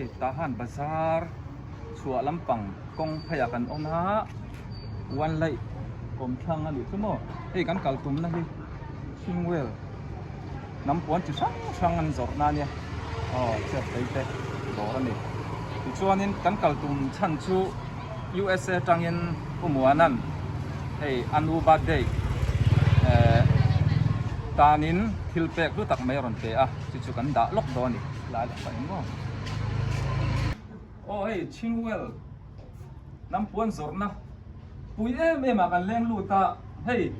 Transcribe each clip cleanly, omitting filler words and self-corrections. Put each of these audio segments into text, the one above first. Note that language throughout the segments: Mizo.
Hei Tahan bazar chhuah lampang kawng pheiah kan awm a, one light awm thlang a nih chu maw. Hei kan kal tumna hi Chingwell hnam puan chi hrang hrang an zawrh na ania aw chhiat phei te dawr a ni. Tichuanin kan kal tum chhan chu USA atangin Pu Muana'n hei a nu birthday eh tanin thil pek hlu tak mai a rawn pe a, chu chu kan dah lawk dawn a ni lai lah pawh engmaw. Aw hei Chingwell hnam puan zawrhna pui em em ah kan leng lut a, hei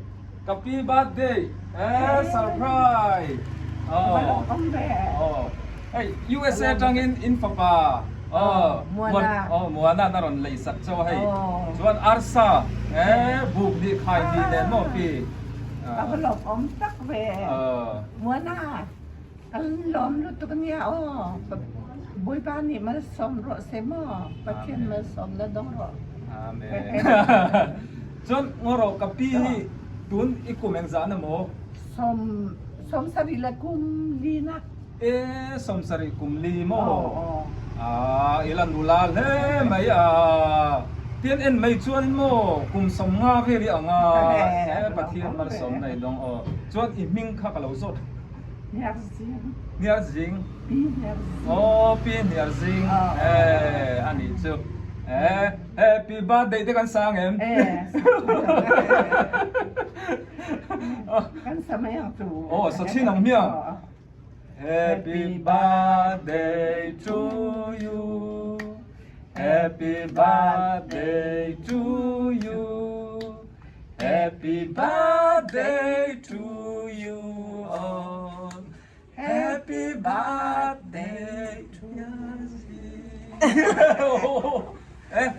ka pi birthday eh surprise aw aw hei USA atangin in fapa aw aw Muana na rawn lei sak chauh a hei chuan arsa eh buk hnih khai hnih nen maw pi Ka va lawmawm tak ve Muana. Kan lawm lutuk ania aw. Bawipa nih malsawm rawh se maw? Pathian malsawm na dawng rawh. Amen. Chuan ngaw rawh ka pi hi tun i kum engzah na maw? Sawm sawm sarih le kum li na. E sawm sarih kum li maw? Aa i la nula hle mai a. Tian en mai chuan maw kum 50 vel i ang a. E Pathian malsawm na i dawng aw. Chuan i hming kha ka lo zawt. Hniarzing. Hniarzing. Pi Hniarzing. Oh, Pi Hniarzing. Eh, a nih chu. Eh, happy birthday te kan sang em? Eh. Kan sa mai ang chu. Oh, sa chin ang hmiang. Happy birthday to you. Happy birthday to you. Happy birthday to you all Happy birthday to you Eh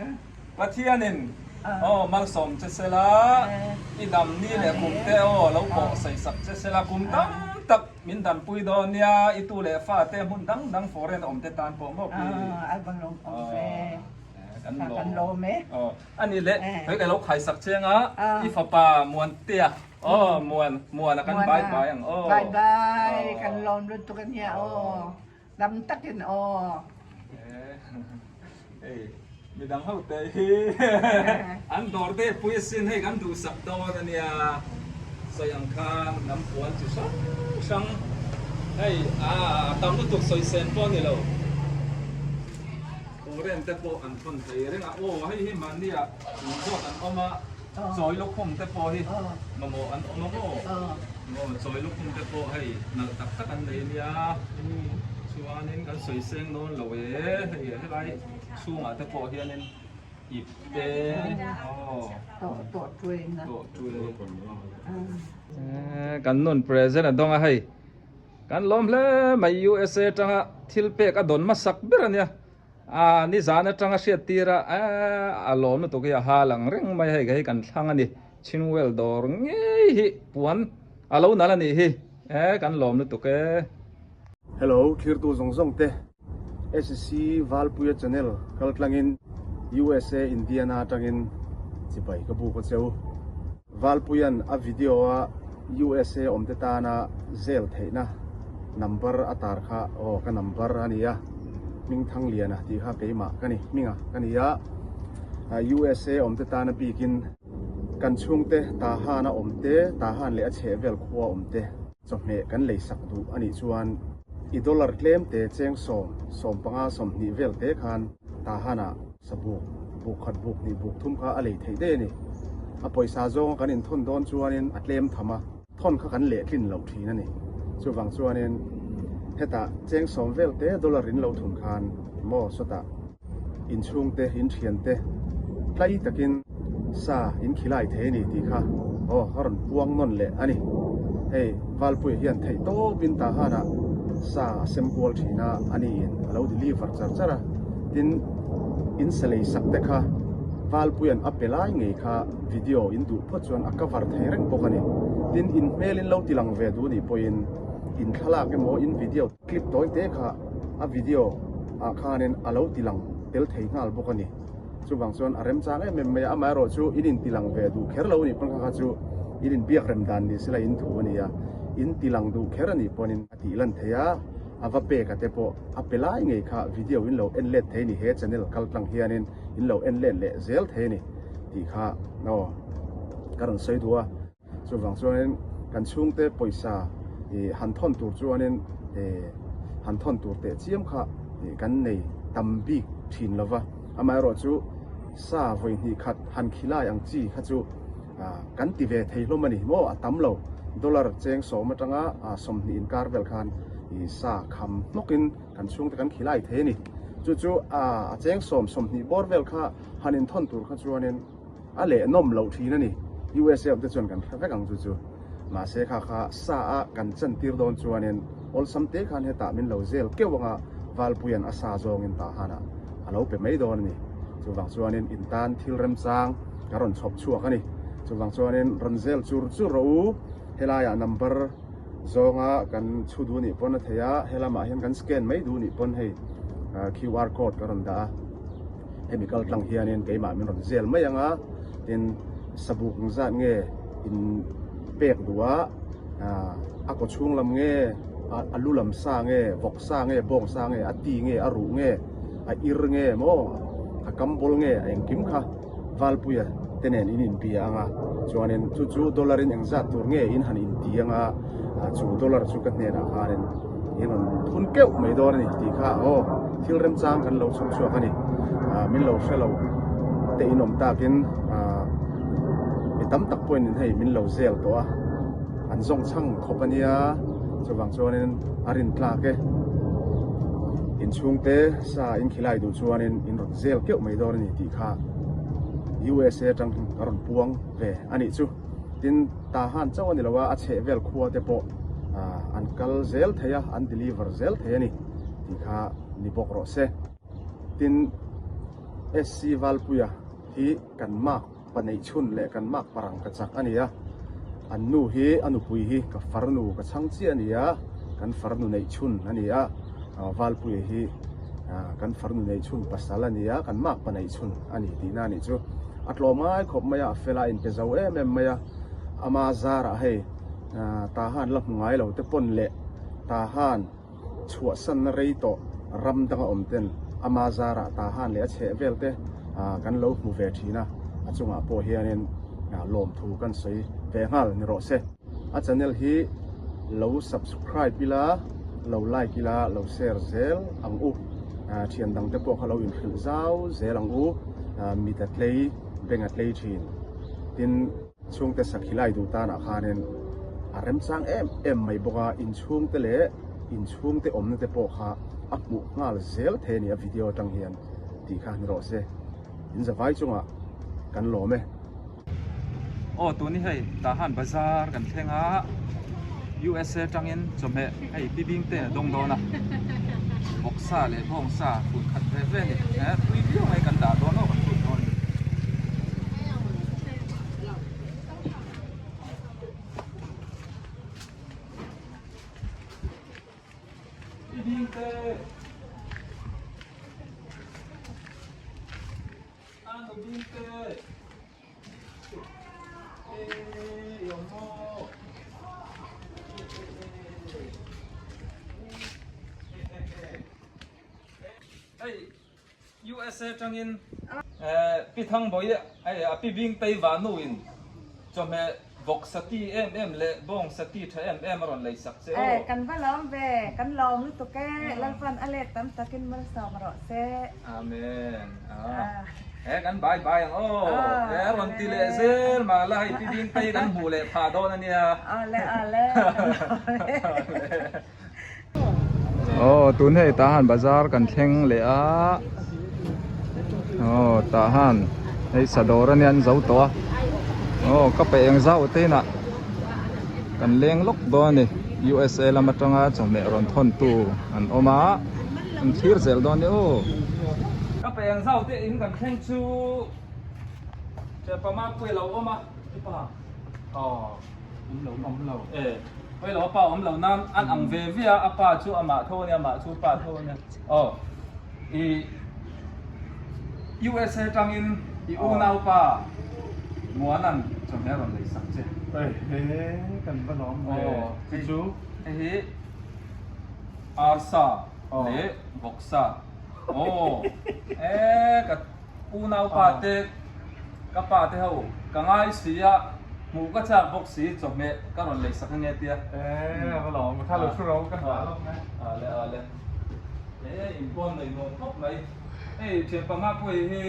Pathianin aw malsawm che sela i dam ni leh kum te aw lo pawh sawi sak che sela kum tam tak min danpui dawn nia i tu leh fa te hmun dang dang foreign awm te tan pawh maw pi Kan lawm e. A ni le, hei ka lo khaisak chiang a, i fapa Muantea, aw Muan, Muana kan bye bye ang aw. Bye bye, kan lawm lutuk a nia aw, dam takin aw. Hei, midang ho te hi an dawr te pui asin hei kan duhsak dawn a nia, sawi ang khan hnam puan chi hrang hrang hei a tam lutuk sawi sen pawh a ni lo. Foreign te pawh an thawn thei reng a, aw hei hi mahni ah in zawt an awm a, chawi lukhum te pawh hi mamawh an awm a maw? Maw chawi lukhum te pawh hei nalh tak tak an nei ania, chuanin kan sawi seng dawn lo e, hei helai chhungah te pawh hianin ip te aw tawh tuai kan nun present a dawng a hei. Kan lawm hle mai USA atanga thil pek a dawn hmasak ber ania a nizan atanga hriat tir a a lawm lutuk hi a ha lang reng mai hei hei kan thlang ani Chinwell dawr ngei hi puan a lo nal anih hi e kan lawm lutuk e. Hello thirtu zawng zawng te SC Valpuia channel kaltlangin USA Indiana atangin chibai ka buk a cheu. Valpuia'n a video a USA awmte tana zel theihna number a tar kha aw ka number a ni a, Hmingthangliana tih kha keimah ka ni, Hminga ka ni a, USA awmte tana bikin kan chhungte Tahan a awmte, Tahan leh a chhehvel khua awmte chawhmeh kan leisak duh a nih chuan i dollar tlemte cheng sawm, 15, 20 vel te khan Tahan-ah Sabuk, buk khat buk hnih buk thum kha a lei theih daih a ni. A pawisa zawnga kan inthawn dawn chuanin a tlem tham a, thawn kha kan lehtlin loh thin a ni. Chuvang chuanin hetah cheng sawm vel te dollar in lo thun khan maw sawtah inchhungte, inthiante tlai takin sa in khilai thei a ni tih kha aw a rawn puang nawn leh a ni. Hei Valpuia hian theih tawpin Tahanah sa a sem kual thin a, a niin a lo deliver char char a. Tin, in sa lei sak te kha Valpuia'n a pe lai ngei kha video in duh phawt chuan a cover thei reng bawk a ni. Tin, in hmel in lo ti lang ve duh nih pawhin in thlalak emaw in video clip tawi te kha a video ah khanin a lo ti lang tel thei nghal bawk a ni. Chuvang chuan a remchang em em mai a, amaherawh chu in inti lang ve duh kher lo nih pawn kha kha chu in inbiak rem dan ni sela in thu a ni a, in ti lang duh kher a nih pawhin a tih lan thei a. a va pek a te pawh a pe lai ngei kha video in lo en let thei ni he channel kal tlang hianin in lo en let leh zel thei ni tih kha aw ka rawn sawi duh a. Chuvang chuanin kan chhungte pawisa ih han thawn tur chuanin ih han thawn tur teh chiam kha ih kan nei tam bik thin lo va, amaherawhchu sa vawi hnih khat han khilai ang chi kha chu ah kan ti ve thei hlawm a ni maw a tam lo dollar cheng sawm atanga ah 20 inkar vel khan ih sa kham hnawkin kan chhungte kan khilai thei a ni. Chu chu ah a cheng sawm 20 bawr vel kha han inthawn tur kha chuanin. A leh nawm loh thin a ni. USA awm te chuan kan hre vek ang chu chu. Mahse kha kha sa a kan chan tir dawn chuanin awlsam te khan hetah min lo zel keuh anga Valpuia'n a sa zawngin tah hanah a lo pe mai dawn a ni. Chuvang chuanin in tan thil remchang ka rawn chhawp chhuak a ni. Chuvang chuanin rawn zel chur chur rawh u. Helaiah number zawnga kan chhu duh nih pawn a thei a, helamah hian kan scan mai duh nih pawn hei QR code ka rawn dah a. Hemi kal tlang hianin keimah min rawn zel mai ang a, tin sabuk zat nge in pek duh a, a kaw chhung lam nge, a lu lam sa nge, vawk sa nge, bawng sa nge, a ti nge, a ruh nge, a ir nge maw, a kam bawl nge, a engkim kha Valpuia te nen in inbia ang a, chuanin chu chu dollar in engzat tur nge in han inti ang a, chu dollar chu ka hnenah khanin in rawn thun keuh mai dawn a ni tih kha aw thil remchang kan lo chhawp chhuak a ni. Min lo hre lo te in awm takin mi tam tak pawhin in hei min lo zel tawh a, an zawng chhang khawp a nia, chuvang chuanin a rin tlak e. Inchhungte sa in khilai duh chuanin in rawn zel keuh mai dawn a ni tih kha USA atang ka rawn puang ve a nih chu. Tin, Tahan chauh a ni lo a, a chheh vel khua te pawh an kal zel thei a, an deliver zel thei a ni tih kha ni bawk rawh se. Tin, SC Valpuia hi kan mark pa neih chhun leh kan mark parang ka chak a ni a, an nu hi a nupui hi ka farnu ka chhang chiah a ni a, kan farnu neih chhun a ni a, Valpuia hi kan farnu neih chhun pasal a ni a, kan mark pa neih chhun a ni tihna a nih chu. A tlawm ngai khawp mai a, a fel a, a inpe zo em em mai a, ama zarah hei Tahan la hmu ngai lo te pawn leh Tahan chhuahsanna rei tawh ram danga awm ten ama zarah Tahan leh a chheh vel te kan lo hmu ve thin a, a chungah pawh hianin lawmthu kan sawi ve nghal ni rawh se. A channel hi lo subscribe ila, lo like ila, lo share zel ang u. Thian dang te pawh kha lo inhrilh zau zel ang u, mit a tlei, beng a tlei thin. Tin. Chhungte sakhi lai duh tanah khanin a remchang em em mai bawk a, inchhungte leh inchhungte awmna te pawh kha a hmuh nghal zel thei a ni a video atang hian tih kha ni rawh se. In zavai chungah kan lawm e. Aw tun hi hei Tahan bazar kan thleng a USA tangin chawhmeh hei pi bing te a dawng dawn a vawksa leh bawngsa fun khat ve ve a ni tui viau mai kan dah dawn aw kan lut dawn a ni. Hei USA tangin Pi Thangbawi hei a Pi Bingtei Vanu in chawhmeh vawk sati em em leh bawng sati tha em em a rawn lei sak che aw. Kan va lawm ve, kan lawm lutuk e, Lalpan a let tam takin malsawm rawh se. Amen. He kan bai bai ang aw. He a rawn ti leh zel mah la hei Pi Bingtei kan hmuh leh phah dawn a nia. Awle awle. Aw tun hei tah han bazar kan thleng leh a aw tah han hei sadawr ania an zo tawh a aw ka peih eng zau te inah kan leng lawk dawn a ni USA lam atanga chawhmeh rawn thawn tu an awm a an thlir zel dawn a ni aw. Ka peih eng zau te in kan thleng chu Chepa Mapui a lo awm a Chepa aw. Awm lo awm lo e Oi lo a pa awm lo nan an ang ve ve a a pa chu amah tho ania amah chu pa tho ania aw i USA tangin i unau pa Muanan chawhmeh a rawn lei sak che Oi he kan va lawm ve chu chu hei hi. Arsa leh vawksa. Aw e ka unaupa te ka pa te ho ka ngai si a hmuh ka chak bawk si chawhmeh ka rawn lei sak ange tia. E a va lawm ka lo thu ro ka hna lawk mai. Ale ale e inpawn nei nuam khawp mai. Hei thian panga pawh hi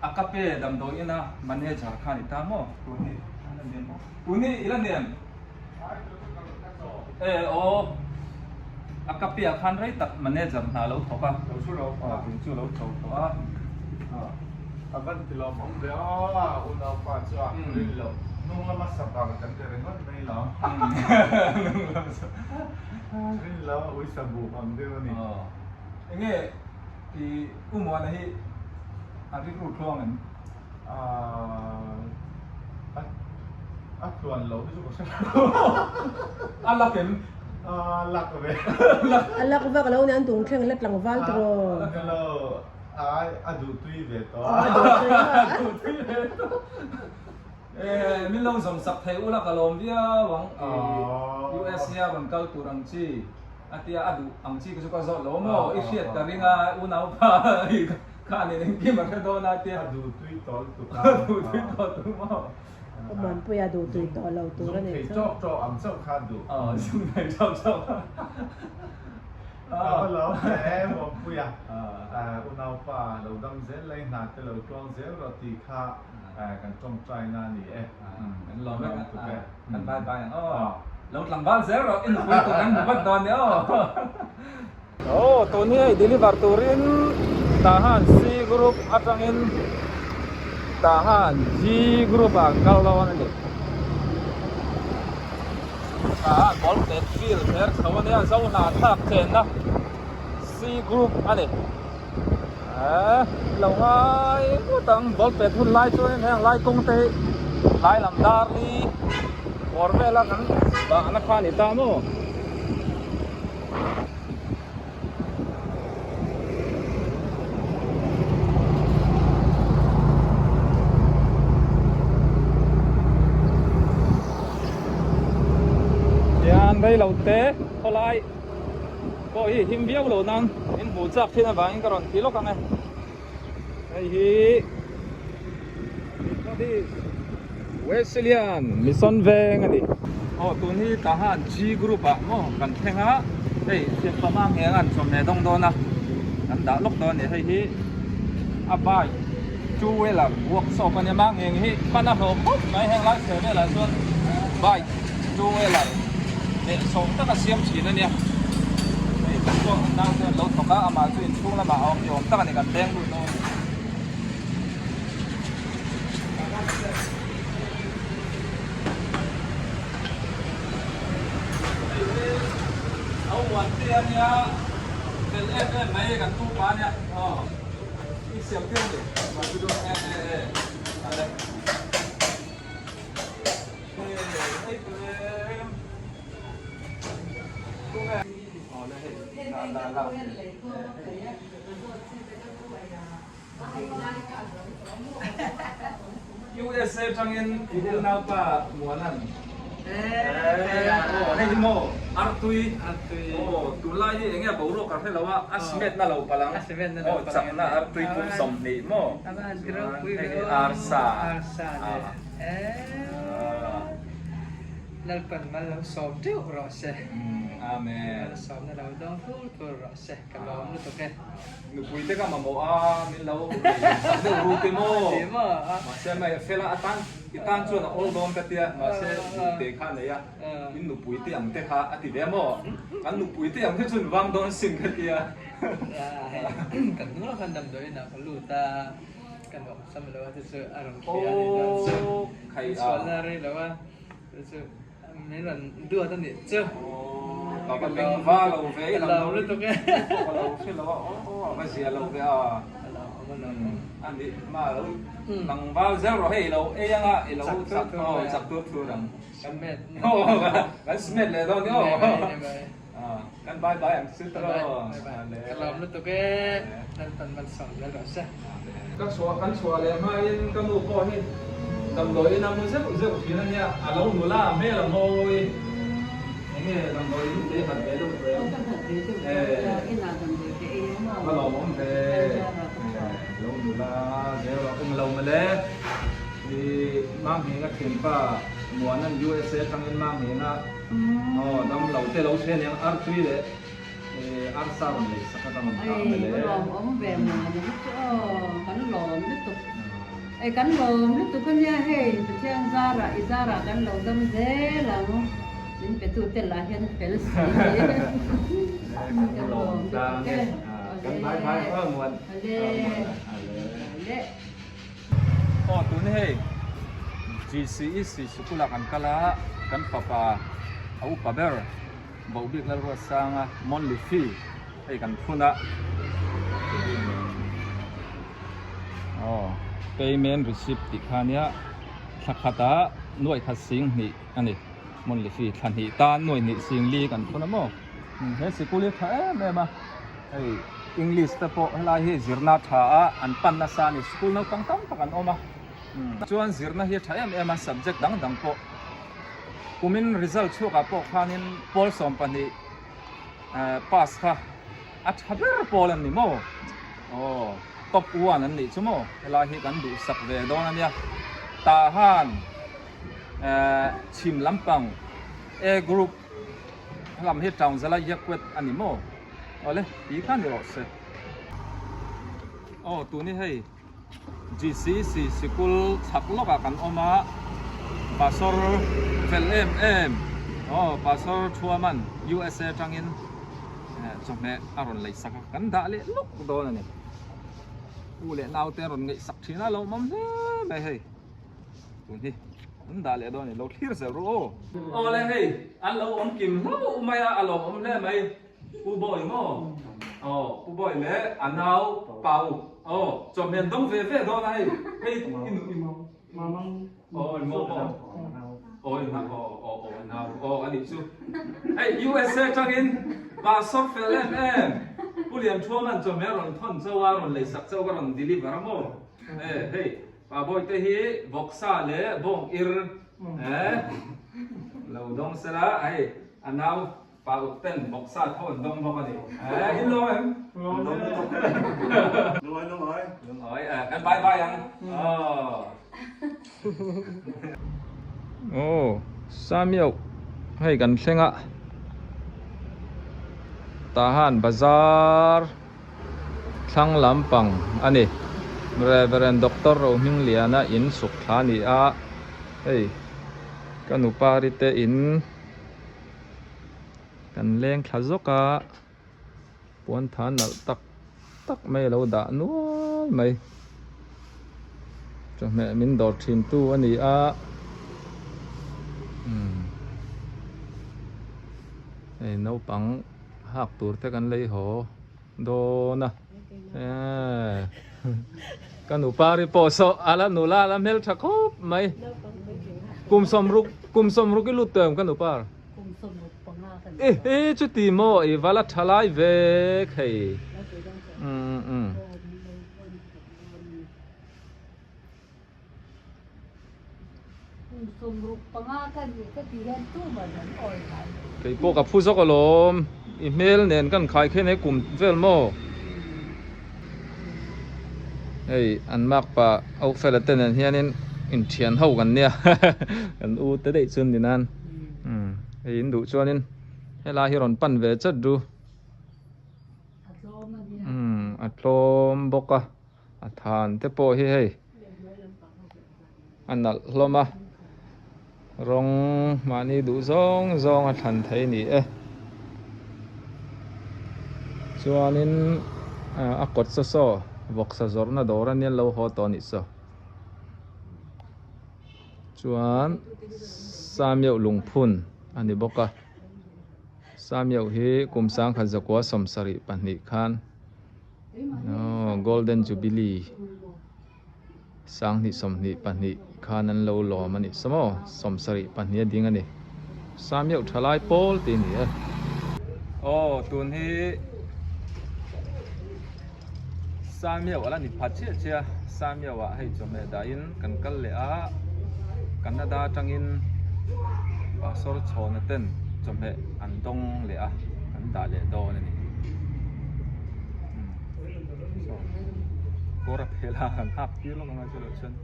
a ka pe damdawi ina manager kha a ni ta maw tun hi a la nem maw tun hi i la nem. E aw, a ka piah khan rei tak manager hna lo thawk a. Lo thu lo a. Tun chu lo tho tawh a. A van ti lawm awm ve aw, a unaupa chu a rin loh. Hnung lama sabar kan ti ringawt mai lo. Hnung lama sabar. Rin lo a ui sabu ang deuh a ni. Enge i U Muana hi a rilru tluang em? A tluan loh hi chu ka hre lo. A lak em? A lak ve. A lak vak lo nia an tung thleng la tlangval tiraw. Hello, ai a duh tui ve tawh a. A duh tui a. A duh tui ve tawh. E min lo zawm sak thei ula ka lawm viau ang. US hi a rawn kal tur ang chi a tia a duh ang chi ka chu ka zawt lo maw i hriat ka ring a unaupa Kha nen engkim a hre dawn a tia. A duh tui tawh lutuk a. A duh tui tawh lutuk maw? Ka Muanpui a duh tui tawh lo tur a nih chu. Zung thei tawk tawk ang chauh kha a duh. Aw zung thei tawk tawk. A va lo e Muanpui a. Unaupa lo dam zel lai hna te lo tuang zel rawh tih kha kan tawngtai na a ni e. Kan lawm vek a kan bye bye ang aw. Lo tlangval zel rawh i nupui tur kan hmu vat dawn nia aw. Aw tun hi hei deliver turin Tahan C group atangin Tahan G group ah an kal dawn a ni. Tahan ball pet field kher chho a nia Zohna thlak chenna C group a ni. Eee lo ngai ngawt ang ball pet hun lai chuanin heng lai kawng te hi tlai lam dar li bawr vela kan bahna kha a ni ta maw. Hian rei lo te khawlai pawh hi him viau lo nan min hmuh chak thin avangin ka rawn ti lawk ang e hei hi Wesleyan Mission Veng a ni. Aw tun hi Tahan G Group ah maw kan thleng a, hei Siampama ngheng an chawmhne dawng dawn a, kan dah lawk dawn a ni. Hei hi a bike two wheeler workshop a nia ma ngheng hi hman a hlawh khawp mai heng lai chhe velah chuan bike two wheeler hnehsawh taka siam thin a nia. Hei kan pawh nau te an lo thawk a, amah chu inchhung lamah a awm ni awm tak a ni kan leng lut dawn a ni. USA tangin i unaupa Muanan aw hei hi maw Artui aw tunlai hi enge boruak ka hre lo a a cement na lo palh ang aw chakna Artui pum 20 maw hei hi Arsa Lalpan mal lo sawm teuh rawh se. Amen. Mal sawmna lo dawng fur fur rawh se. Ka lawm lutuk e. Nupui te ka mamawh a, min lo sak deuh ru te maw? Mahse mai fela atan i tan chuan a awl dawn ka tia, mahse duhte kha a nei a, in nupui te ang te kha a ti ve maw? Kan nupui te ang te chuan vang dawn sin ka tia. Kan hnung lawk khan damdawiin ah ka lut a, ka nuam sam lo a chu chu a rawn thlia a ni dawn chu. Insualna a rei lo a, chu chu. Min rawn duat a nih chu. Ka va beng va lo ve i lam lutuk e. Ka lo hre lo a aw a va zia lo ve a. A nih ma lo tlangval zel rawh hei i lo ei anga i lo chak aw chak tur thur ang. Cement. Kan cement leh dawn ni aw. Kan bye bye ang chu ta rawh. Ka lawm lutuk e. Lalpan malsawm zel rawh se. Ka chhuah kan chhuah leh hmain ka nu pawh hi damdawiin a mu zeuh zeuh thin a nia, a lo nula a hmel a mawi. Enge damdawi in te hat ve deuh ve? Ka hat ve deuh ve a, inah damdawi te ei a maw? Ka lawmawm ve. Lo nula zel rawh eng lo mawle. I Manghenga thianpa Muanan USA atangin Manghenga aw damlo te lo thlen ang artui leh arsa rawn lei sak a ka rawn dah mawle. Ei ka lawmawm ve Muana hi chu aw kan lawm lutuk. Ei kan lawm lutuk a nia hei Pathian zarah i zarah kan lo dam zel ang min pe tu te lah hian fel si kan lawm lutuk e awle awle. Aw tun hei GCEC sikul ah kan kal a kan fapa a upa ber Bohbik Lalruatsanga Monthly fee hei kan phun a aw payment receipt tih kha ania thla khatah nuaih khat sing hnih a ni monthly fee thla hnih tan nuaih hnih sing li kan phun a maw he sikul hi tha em em a hei english te pawh helai hi zirna tha a an pan nasa a ni school naupang tam tak an awm a chuan zirna hi a tha em em a subject dang dang pawh kumin result chhuakah pawh khanin pawl 12 pass kha a tha ber pawl an ni maw aw top 1 an nih chu maw helai hi kan duhsak ve dawn a nia tah han chhim lampang A group helam hi Taungzala Yakwet a ni maw awle ti kha ni rawh se aw tuni hei. GCC sikul chhak lawkah kan awm a, Pastor fel em em aw Pastor Thuaman USA atangin chawhmeh a rawn lei sak a, kan dah leh lawk dawn a ni. U leh naute a rawn ngaihsak thin a, lo awm hle mai hei tun hi an dah leh dawn a ni, lo thlir zel ru aw. Aw le hei an lo awm kim hlauh mai a, a lawmawm hle mai. Pu Bawi maw? Aw, Pu Bawi leh a nau Pau. Aw, chawhmeh an dawng ve ve dawn a hei. Hei i nu i Aw, i maw maw? Aw, i nau aw, aw, aw, i nau aw a nih chu. Hei USA atangin pastor fel em em Pu Lianthuama'n chawhmeh a rawn thawn chauh a, rawn leisak chauh a rawn deliver a maw? E, hei Pa Bawi te hi vawksa leh bawng ir e lo dawng sela hei a nau Pa uk ten vawksa tho an dawng bawk a ni. Eh, in lawm em? Lawm lutuk. Lungawi lungawi. Lungawi eh, kan bye bye ang. Oh. Oh, Samiau hei kan thleng a. Tahan bazar thlang lampang a ni. Reverend Doctor Rohmingliana in suk thla a ni a. Hei ka nupari te in Kan leng thla zawk a, puantha nalh tak tak mai a lo dah nual mai. Chawhmeh min dawr thin tu a ni a, umm hei naupang hak tur te kan lei haw dawn a, eee ka nupa ri pawh saw a la nula a la hmeltha khawp mai. Kum sawmruk kum sawmruk i lut tawh em ka nupa? I hi chuti maw i va la tha lai vek hei. Umm umm. Kei pawh ka phu zawk alawm i hmel nen kan khai khen he kum vel maw. Hei an makpa Aufela te nen hianin inthian ho kan nia kan u te daih chu an ni nan hei in duh chuanin helai hi rawn pan ve chat ru a tlawm bawk a a than te pawh hi hei a nalh hlawm a rawng mahni duh zawng zawng a thlan thei a ni e chuanin a kawt saw saw vawksa zawrhna dawr ania an lo haw tawh a nih saw chuan Samiauh lungphun a ni bawk a Samiauh hi kum sangkhat zakua 72 khan aww golden jubilee. 2022 khan an lo lawm a nih saw maw 72 a ding a ni Samiauh tha lai pawl tih a ni e. Aw tun hi Samiauh a la ni pha chiah chiah a Samiauh ah hei chawhmeh dahin kan kal leh a Canada atangin Pastor Chhawna ten. Chawhmeh an dawng leh a, kan dah leh dawn a ni. Saw kawr a phel a, kan hak tir lawk anga chuloh chuan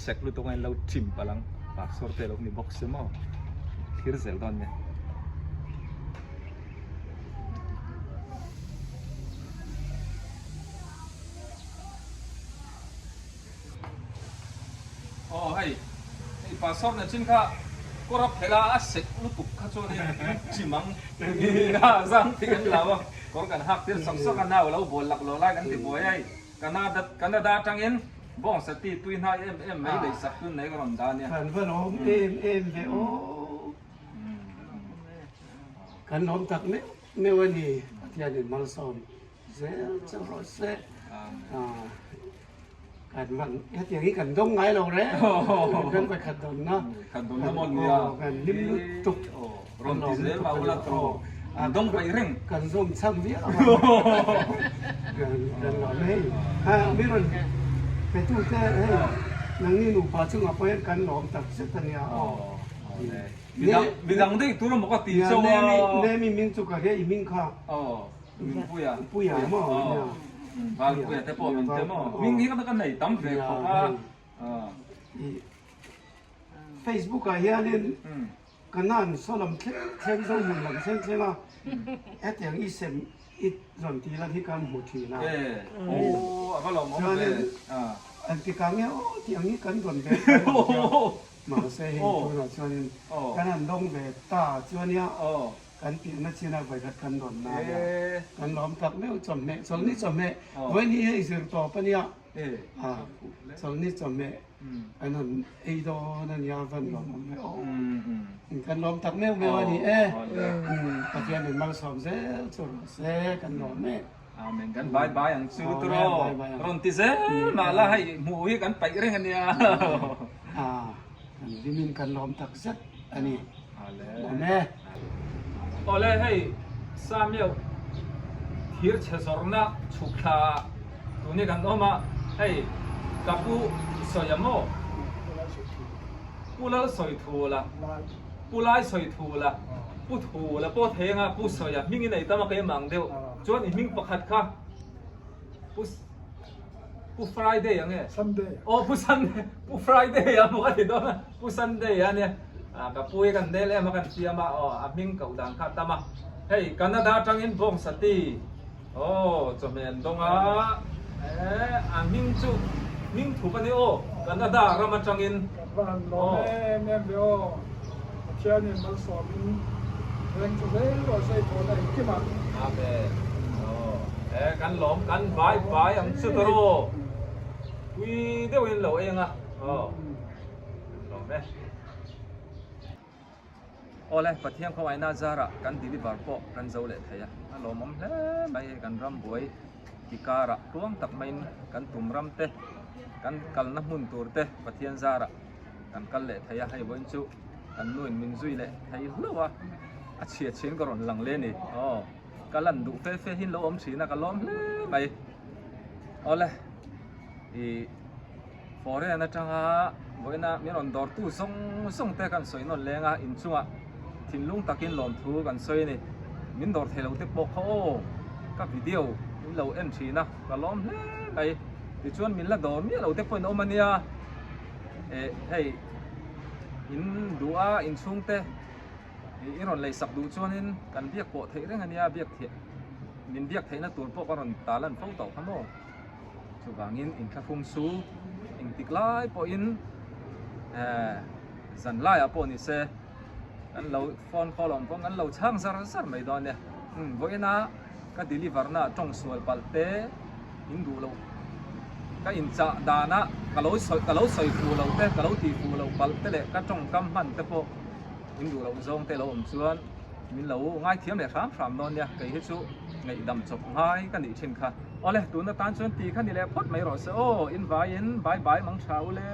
sek lutuk a in lo chim palh ang, pastor te a lo ni bawk si maw, thlir zel dawn nia. Aw hei hei pastor nen chin kha kawr a phelh a a sek lutuk kha chuan in chim ang a zang tih kan lo a kawr kan hak tir sak sak a nau lo bawl lak lo lai kan ti buai a hei Canada Canada atangin bawng sati tui hnai em em mai lei sak tun nei ka rawn dah ania. Kan va lawm em em ve aw. Kan lawm tak meuh meuh a ni Pathianin malsawm zel chauh rawh se. Kan van hetiang hi kan dawng ngai lo reng kan vawi khat dawnna khat dawnna maw nia kan hlim lutuk rawn ti zel mah ula tawh an dawng paih reng kan zawm chhak viau a kan kan lawm hei ha mi rawn pe tu te hei nangni nupa chungah pawh hian kan lawm tak zet a nia aw midang daih tur emaw ka ti chauh a nemi hming chu ka hria i hming kha Puia Puia maw nia Val Puia te pawh min te maw hming hi ka nei tam ve khawp a Facebook ah hianin ka nan saw lam thleng thleng zo hmun lam thleng thleng a hetiang i sem i rawn tih lan hi kan hmu thin a chuanin engtikah nge aw tih ang hi kan rawn ve mahse hei tunah chuanin kan han dawng ve ta chuania Kan piahna chin a vawikhat kan rawn na ania. Kan lawm tak meuh chawhmeh, chawlhni chawhmeh, vawihnih hei zir tawp ania. Chawlhni chawhmeh kan han ei dawn ania van lawm awm ve aw. Kan lawm tak meuh meuh ani e. Pathian in malsawm zel chu rawh se kan lawm e. Amen kan bye bye ang chu turaw rawn ti zel mah la hei hmuh hi kan paih reng ania. Kan hlimin kan lawm tak zet ani. Awm e. Awle hei Samuel thir chhe zawrhna chhuk thla tun hi kan awm a, hei ka pu sawi a maw? Pu Lal sawi thu la, Pu Lai sawi thu la, Pu Thu la pawh thei anga Pu sawi a hming i nei tam a keimah ang deuh chuan i hming pakhat kha Pu Pu Friday ang e? Sunday. Aw Pu Sunday, Pu Friday a maw ka ti dawn a, Pu Sunday a nia. Ka pu hi kan nel em a kan siam a, aw a hming koh dan kha a tam a. Hei Canada atangin Bawngsati aw chawhmeh an dawng a, eh a hming chu hming thup a ni aw, Canada ram atangin. Kan va han lawm em em ve aw, Pathianin malsawmin reng chu zel rawh se i thawhna engkim ah. Amen. Aw eh kan lawm kan vai vai ang chu ta rawh. Pui deuhin lo eng a aw kan lawm e. Awle Pathian khawngaihna zarah kan deliver pawh kan zo leh thei a, a lawmawm hle mai hei kan ram buai ti karah tluang tak maiin kan tum ram te kan kalna hmun tur te Pathian zarah kan kal leh thei a, hei vawiin chu kan nuin min zui leh thei hlauh a, a chhia chhiain ka rawn lang le ni aw ka lan duh fe fe hi an lo awm thin a ka lawm hle mai awle ih. Foreign atanga vawiina min rawn dawrtu zawng zawng te kan sawi nawn leng a, inchungah thinlung takin lawmthu kan sawi a ni. Min dawr thei lo te pawh kha aw ka video min lo en thin a, ka lawm hle mai. Tichuan min la dawr miah lo te pawhin awm a nia, eh hei in duh a inchhungte i rawn leisak duh chuanin kan biak pawh theih reng a nia, biak theih min biak theihna tur pawh ka rawn talan fo tawh kha maw. Chuvangin inthlahrung chu engtik lai pawhin zan laiah pawh ni se kan lo phone call awm pawh kan lo chhang zar zar mai dawn nia. Vawiina ka deliver na tawng sual palh te in duh loh ka inchah danah ka lo sawi ka lo sawi fuh loh te ka lo tih fuh loh palh te leh ka tawngkam hman te pawh in duh loh zawng te lo awm chuan min lo ngaithiam leh hram hram dawn nia. Kei hi chu ngaihdam chawp ngai ka nih thin kha. Awle, tun atan chuan ti kha ni leh phawt mai rawh se aw, in vaiin bye bye mang tha u le.